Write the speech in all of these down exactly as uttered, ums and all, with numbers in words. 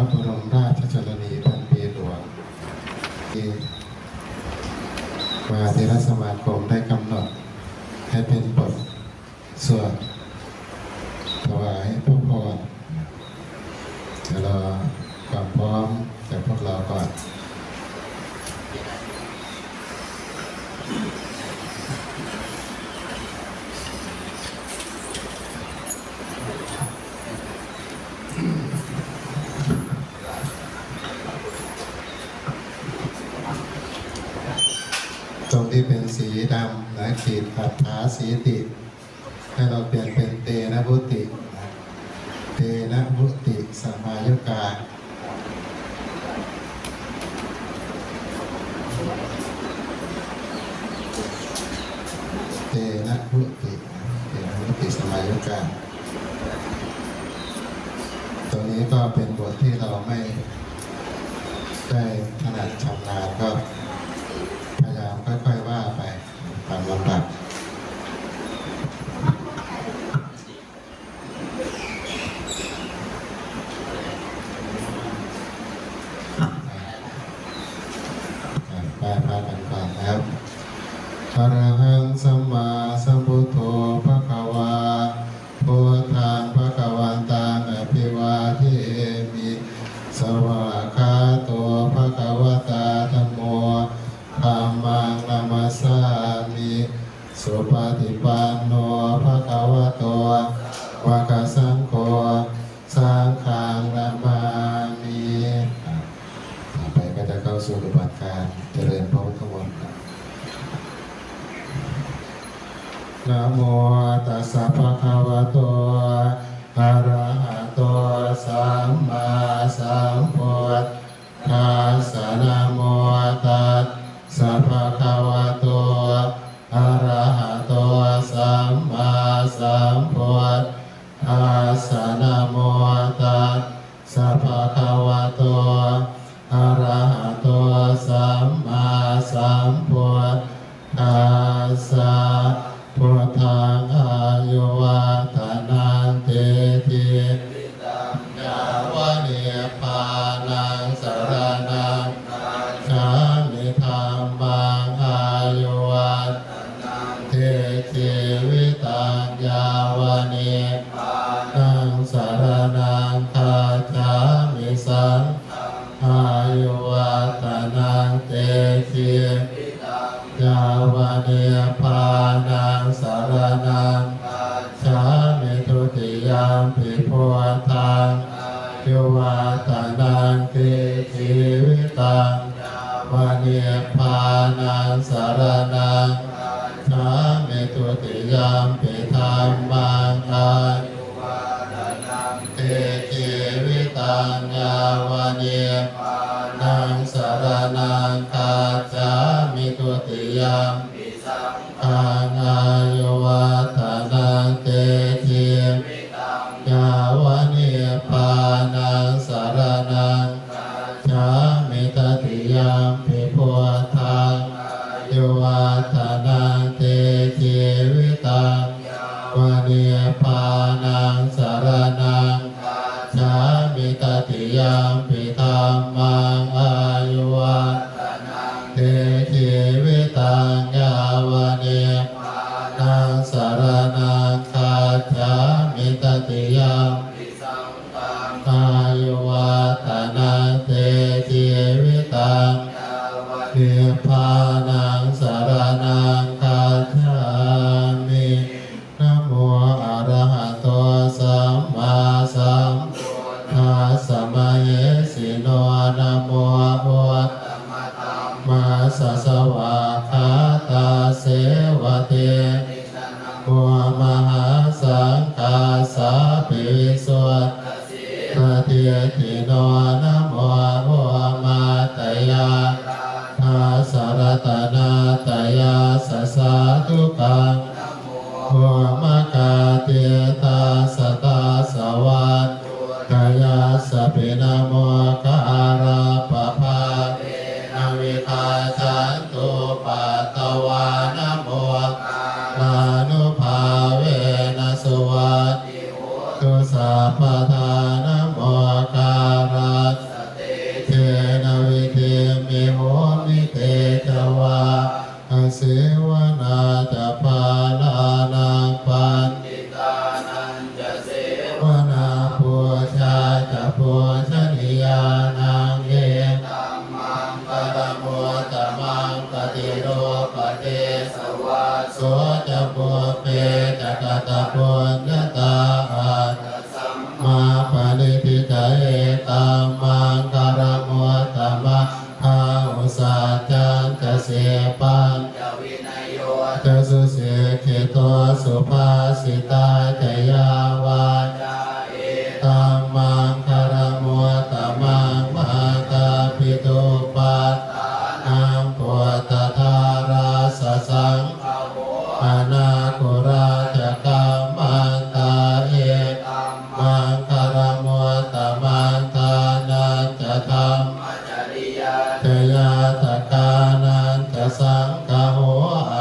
พระบรมราชชนนีพันปีหลวง ที่มหาเถรสมาคมได้กำหนดให้เป็นบทสวดถวายพระพร เดี๋ยวรอความพร้อมจากพวกเราก่อน ตรงที่เป็นสีดำนะ ขีดอัฏฐาสีติ ให้เราเปลี่ยนเป็น เตนะวุติ เตนะวุติ สมายกา เตนะวุติ เตนะวุติ สมายกา ตรงนี้ก็เป็นบทที่เราไม่ได้ถนัดชำนาญ ก็พยายามค่อยๆว่าไปตามลำดับ อ่ะ ไหว้พระกันก่อนนะครับ Arahaṃ sammāsambuddho bhagavā, buddhaṃ bhagavantaṃ abhivādemi. Svākkhāto bhagavatā dhammo, dhammaṃ namassāmi. Supaṭipanno bhagavato sāvakasaṅgho, saṅghaṃ namāmi. อ่ะ ต่อไปก็จะเข้าสู่อุบัติการเจริญพระพุทธมนต์ Namo tassa bhagavato arahato sammāsambuddhassa. Namo tassa bhagavato arahato sammāsambuddhassa. Namo tassa bhagavato arahato sammāsambuddhassa. Buddhaṃ āyuvaḍḍhanaṃ sijjitaṃ yāva nibbānaṃ saraṇaṃ gacchāmi. Dhammaṃ āyuvaḍḍhanaṃ sijjitaṃ yāva nibbānaṃ saraṇaṃ gacchāmi. Saṅghaṃ āyuvaḍḍhanaṃ sijjitaṃ yāva nibbānaṃ saraṇaṃ gacchāmi. Dutiyampi buddhaṃ āyuvaḍḍhanaṃ sijjitaṃ yāva nibbānaṃ saraṇaṃ gacchāmi. Dutiyampi dhammaṃ āyuvaḍḍhanaṃ sijjitaṃ yāva nibbānaṃ saraṇaṃ gacchāmi. Dutiyampi saṅghaṃ āyuvaḍḍhanaṃ sijjitaṃ yāva nibbānaṃ saraṇaṃ gacchāmi. Tatiyampi buddhaṃ āyuvaḍḍhanaṃ sijjitaṃ yāva nibbānaṃ saraṇaṃ gacchāmi. Tatiyampi dhammaṃ āyuvaḍḍhanaṃ sijjitaṃ yāva nibbānaṃ saraṇaṃ gacchāmi. Tatiyampi saṅghaṃ āyuvaḍḍhanaṃ sijjitaṃ yāva nibbānaṃ saraṇaṃ gacchāmi. Namo arahato sammāsambuddhassa mahesino. Namo uttamadhammassa svākkhātasseva tenidha. Namo mahāsaṅghassāpi visuddhasīladiṭṭhino. Namo omātyāraddhassa ratanattayassa sādhukaṃ. Namo omakātītassa tassa vatthuttayassapi. Namokārappabhāvena vigacchantu upaddavā. Namokārānubhāvena suvatthi hotu sabbadā. Namokāratta Maṅgalam uttamaṃ mātāpituupaṭṭhānaṃ puttadārassa saṅgaho anākulā ca kammantā. Etam maṅgalam uttamaṃ. Dānañca dhamma cariyā ca ñātakānañca saṅgaho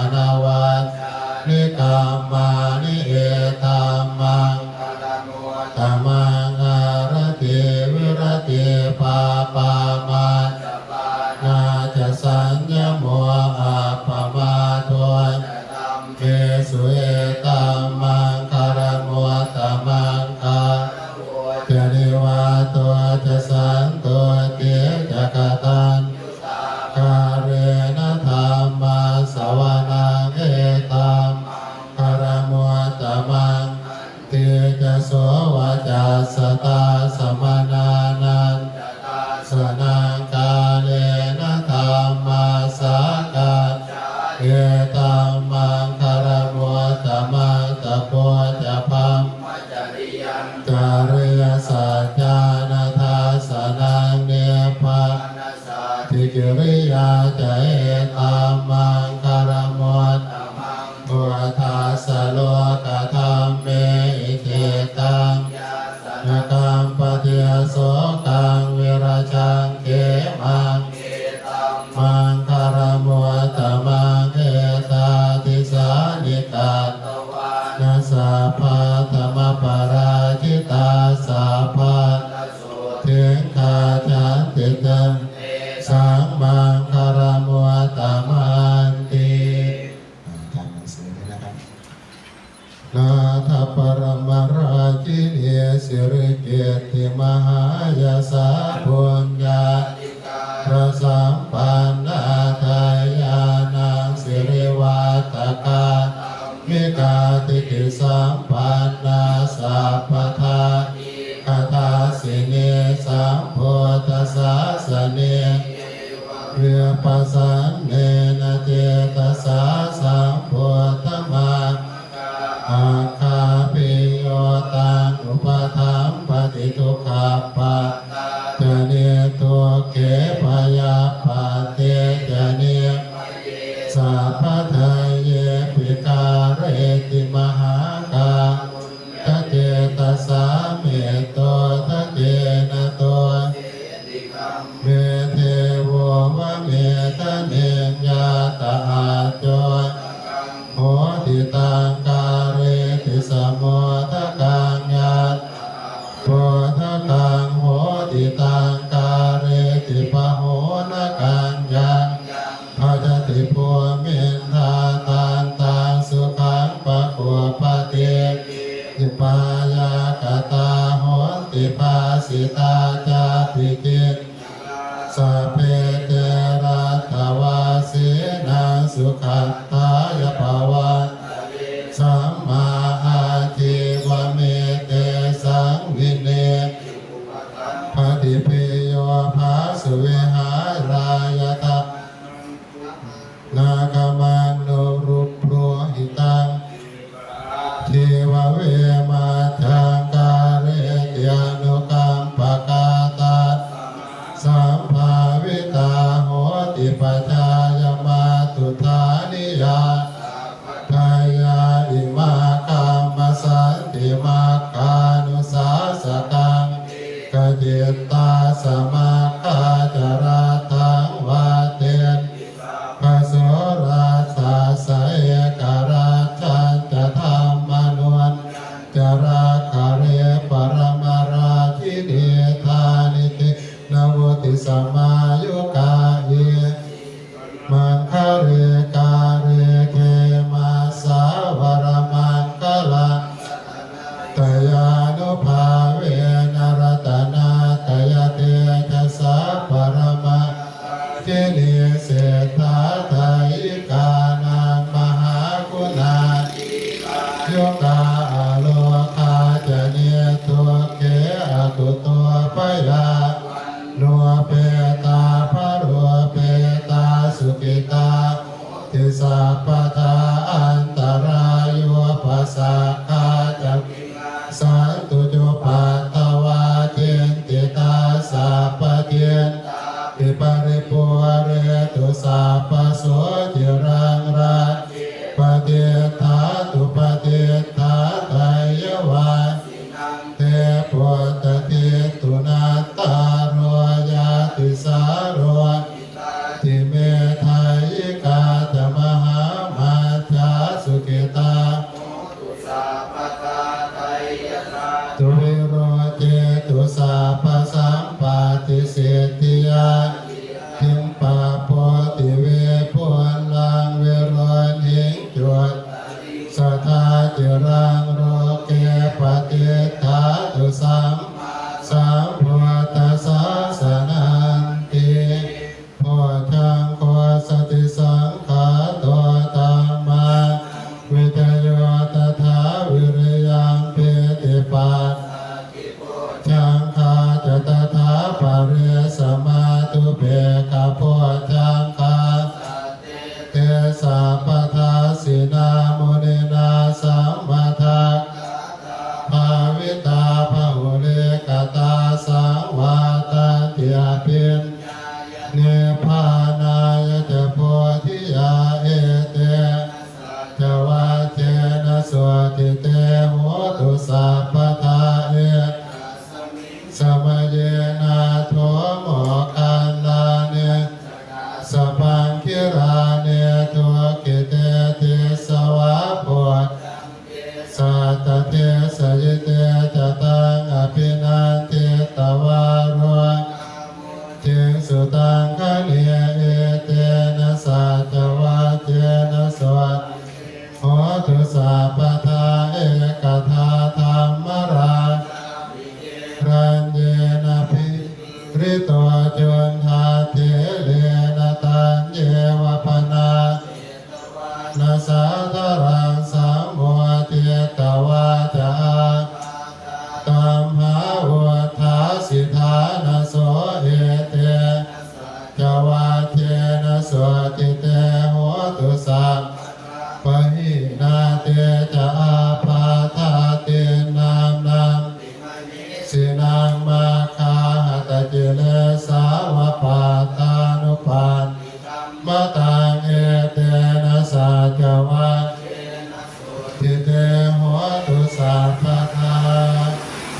anavajjāni kammāni. Etam maṅgalam uttamaṃ. Āratī viratī pāpā majjapānā ca saññamo appamādo ca dhammesu. Etam maṅgalam uttamaṃ. Gāravo ca nivāto ca santuṭṭhī ca kataññutā kālena dhammassavanaṃ. Etam maṅgalam uttamaṃ. Khantī ca sovacassatā samaṇānañca dassanaṃ kālena dhammasākacchā. Etam maṅgalam uttamaṃ. Tapo ca brahmacariyañca ariyasaccāna dassanaṃ nibbānasacchikiriyā ca. Etam maṅgalam uttamaṃ. Phuṭṭhassa lokadhammehi cittaṃ yassa na kampati asokaṃ virajaṃ khemaṃ. Etam maṅgalam uttamaṃ. Etādisāni katvāna sabbatthamaparājitā sabbattha sotthiṃ gacchanti. Tesaṃ maṅgalam uttamanti. อ่า ทำหนังสือด้วยนะครับ Nāthaparamārājini sirikittimahāyasā puññādhikārasampannā dayānaṃ sirivaddhakā dhammikā diṭṭhisampannā sabbadhā dīghadassinī sambuddhasāsanī vippasan nena cetasā sambuddhamagga aggappiyuttaṃ upadaṃ paṭidukkhappattā ca niddukkhī bhayappattī ca nibhayī sabbaṭṭhāyepi kāretti mahākāruññacetasā mettudakkhina dose deveva mettamiññātaacchotakaṃ hoti taṃ kāretti samodakaṃ yattha bodakaṃ hoti taṃ kāretti bahulakaṃ yaṃ yaṃ bhajati bhūmiñṭhā taṃ taṃ sukhaṃ pakuppati. Kiñci pāyāgatā honti phāsitā cāpi kiññā sabbe te laddhavā sīnaṃ sukhaṭṭhāya pavattave sammā ājīvame tesaṃ vineyya upakappati. Bhiyyo phāsuvihārāya dhammaṃ nāgamanuruddho hitaṃ jīvave majjhaṃ kāretti anukampakā tasmā sambhāvitā hoti pajāya mātuthāniyā sabbattha yā imā kammassanti maggānusāsakaṃ dīghacittāsamaggā ca laddhaṃ vattenti sabbaso laddhassa ekaladdhañca dhammanuññañca laddhare paramarājini dāni dena vusi samayukā iti maṅgale kāle khemassa varamaṅgalaṃ ratanattayānubhāvena ratanattayatejasā parama sambuddhasāsananti. Bojjhaṅgo satisaṅkhāto dhammavicayo tathā viriyaṃ pīti passaddhi bojjhaṅgā ca tathāpare samādhupekkhabojjhaṅgā sattete sabbadā jinā muninā sammadakkhātā bhāvitā bahulīkatā saṃvattanti abhiññāya nibbānāya ca bodhiyā. Etena saccavajjena sotthi te hotu sabbadā. Ekasmiṃ samaye nātho moggallāne kassapaṃ gilāne dukkhite disvā bojjhaṅge satta desayi. Te ca taṃ abhinanditvā rogā mucciṃsu taṅkhaṇe. Etena saccavajjena sotthi te hotu sabbadā. Ekadā dhammarājāpi gelaññenābhipīḷito cundattherena taññeva bhaṇāpetvāna sādaraṃ sammoditvā ca ābādhā tamhā vuṭṭhāsi ṭhānaso. Etena saccavajjena sotthi te hotu sabbadā. Pahīnā te ca ābādhā tiṇṇannampi mahesinaṃ maggāhatakilesāva pattānuppattidhammataṃ. Etena saccavajjena sotthi te hotu sabbadā.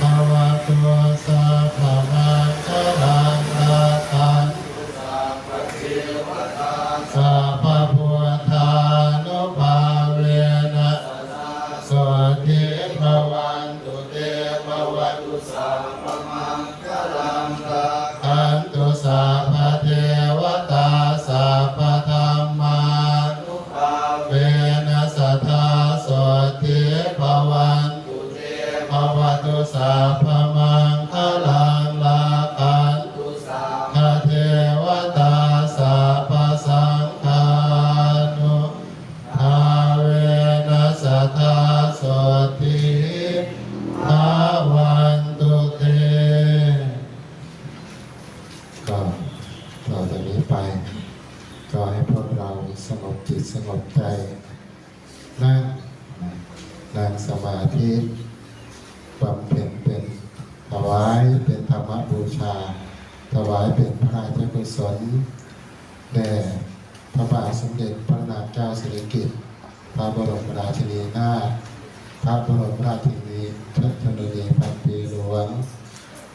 Bhavatu sabbamaṅgalaṃ rakkhantu sabbadevatā sabbabuddhānubhāvena sadā sotthī bhavantu te. Bhavatu sabbamaṅgalaṃ rakkhantu sabbadevatā sabbadhammānubhāvena sadā sotthī bhavantu te. Bhavatu sabbamaṅgalaṃ rakkhantu sabbadevatā sabbasaṅghānubhāvena sadā sotthī bhavantu te. ก็ต่อจากนี้ไป ก็ให้พวกเราสงบจิตสงบใจ นั่ง นั่งสมาธิ บำเพ็ญเป็น ถวายเป็นธรรมบูชา ถวายเป็นพระราชกุศล แด่พระบาทสมเด็จพระนางเจ้าสิริกิติ์ พระบรมราชินีนาถ พระบรมราชินี ชนนีพันปีหลวง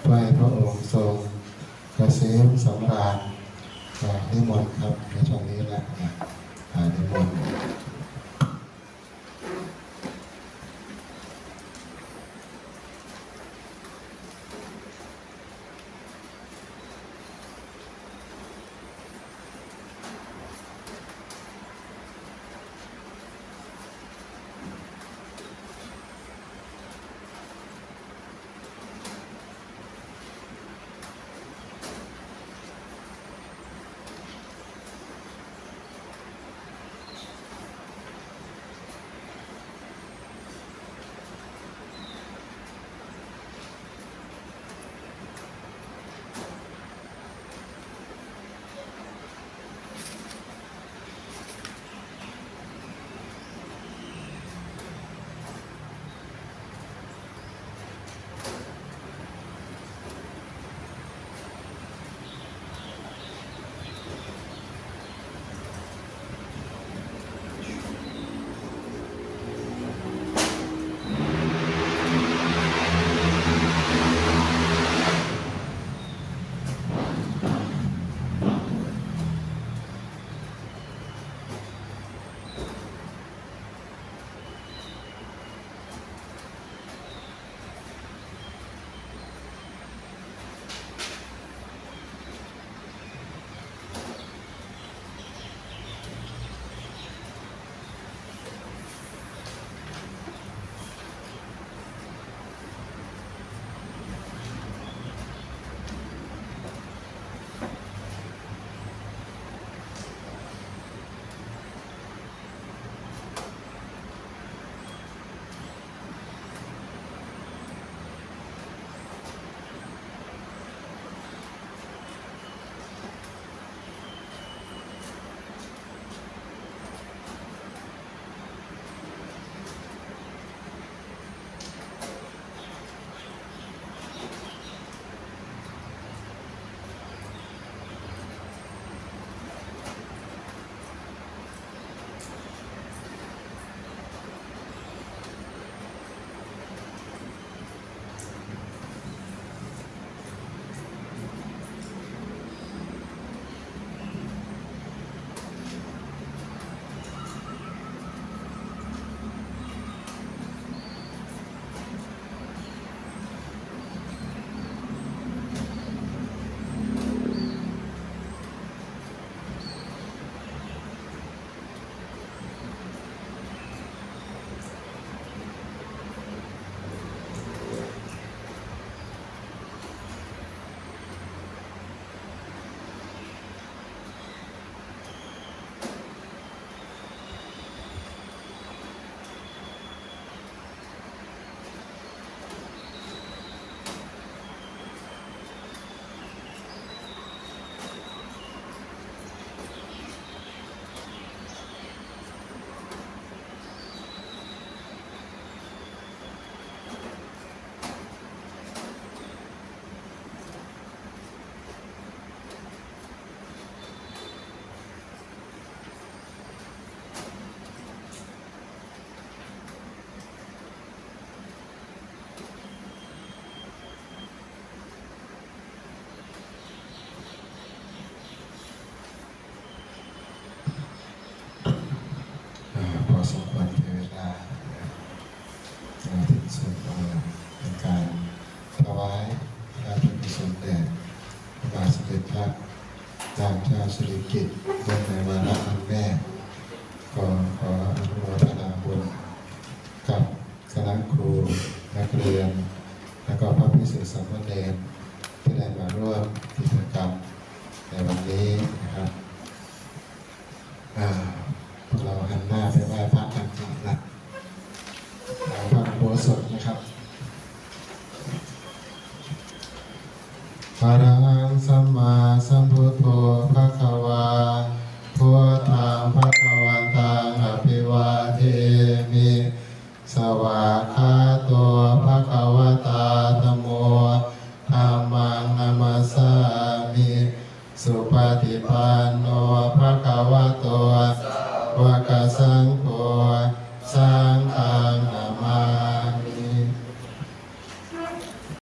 เพื่อให้พระองค์ทรงเกษมสำราญ อ่า นิมนต์ครับ ในช่วงนี้แหละ อ่า นิมนต์ สมเด็จพระบาทสมเด็จพระนางเจ้าสิริกิติ์เนื่องในวาระวันแม่ ก็ขออนุโมทนาบุญกับคณะครูนักเรียน แล้วก็พระภิกษุสามเณรที่ได้มาร่วมกิจกรรมในวันนี้นะครับ อ่า พวกเราหันหน้าไปไหว้พระกันก่อนนะ หลังพระอุโบสถนะครับ Arahaṃ sammāsambuddho bhagavā, buddhaṃ bhagavantaṃ abhivādemi. Svākkhāto bhagavatā dhammo, dhammaṃ namassāmi. Supaṭipanno bhagavā